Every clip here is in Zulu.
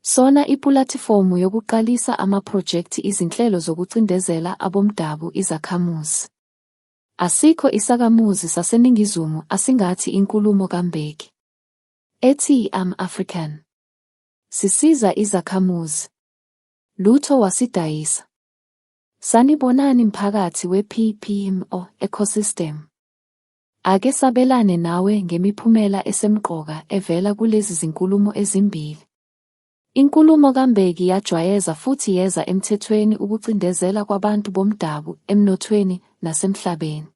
SONA ipulatifomu yokuqalisa amaphrojekthi izinhlelo zokucindezela abomdabu izakhamuzi. Asikho isakamuzi saseNingizumu asingathi inkulumo kaMbeki. Ethi I'm African. Sisiza izakhamuzi. Lutho wasidayisa. Sanibonani mphakathi we-PPMO ecosystem. Ake sabelane nawe ngemiphumela esemqoka evela kulezi zinkulumo ezimbili. Inkulumo kaMbeki yajwayeza futhi yeza emthethweni ukucindezela kwabantu bomdabu emnothweni nasemhlabeni.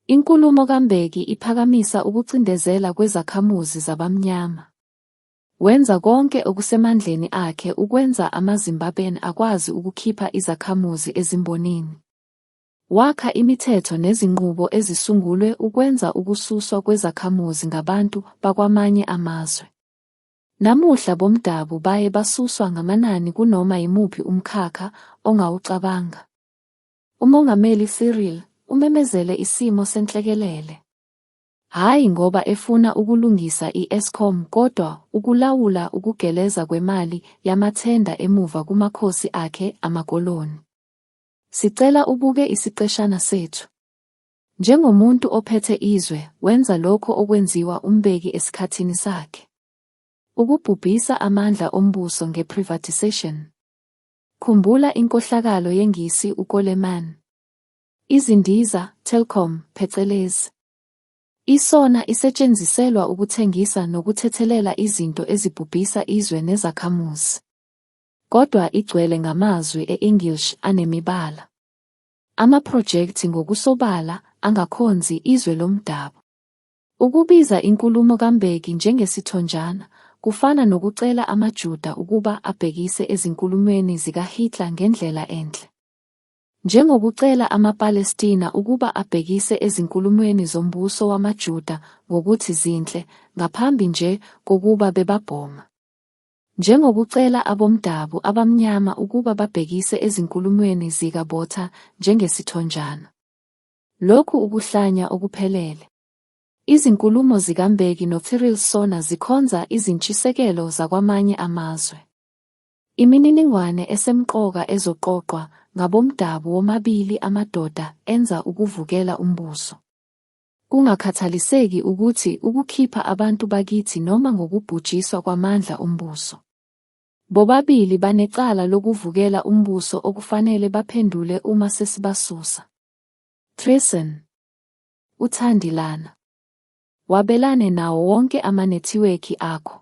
Inkulumo kaMbeki iphakamisa ukucindezela kwezakhamuzi zabamnyama. Wenza konke okusemandleni akhe ukwenza amaZimbabwean akwazi ukukhipha izakhamuzi ezimbonini. Wakha imithetho nezinqubo ezisungulwe ukwenza ukususwa kwezakhamuzi ngabantu bakwamanye amazwe. Namuhla bomdabu baye basuswa ngamanani kunoma yimuphi umkhakha ongawucabanga. UMongameli Cyril umemezele isimo senhlekelele. Hhayi ngoba efuna ukulungisa i-Eskom kodwa ukulawula ukugeleza kwemali yamathenda emuva kumakhosi akhe amakoloni. Sicela ubuke isiqeshana sethu. Njengomuntu ophethe izwe, wenza lokho okwenziwa uMbeki esikhathini sakhe. Ukubhubhisa amandla ombuso nge-privatisation. Khumbula inkohlakalo yeNgisi uKoleman. Izindiza, Telkom, phecelezi. ISONA isetshenziselwa ukuthengisa nokuthethelela izinto ezibhubhisa izwe nezakhamuzi. Kodwa igcwele ngamazwi e-English anemibala. Amaphrojekthi ngokusobala angakhonzi izwe lomdabu. Ukubiza inkulumo kaMbeki njengesithonjana kufana nokucela amaJuda ukuba abhekise ezinkulumweni zikaHitler ngendlela enhle. Njengokucela amaPalestina ukuba abhekise ezinkulumweni zombuso wamaJuda ngokuthi zinhle ngaphambi nje kokuba bebabhoma. Njengokucela abomdabu abamnyama ukuba babhekise ezinkulumweni zikaBotha njengesithonjana. Lokhu ukuhlanya okuphelele. Izinkulumo zikaMbeki noCyril Sona zikhonza izintshisekelo zakwamanye amazwe. Imininingwane esemqoka ezoqoqwa ngabomdabu womabili amadoda enza ukuvukela umbuso. Kungakhathaliseki ukuthi ukukhipha abantu bakithi noma ngokubhujiswa kwamandla ombuso. Bobabili banecala lokuvukela umbuso okufanele baphendule uma sesibasusa. Treason. UThandi lana. Wabelane nawo wonke amanethiwekhi akho.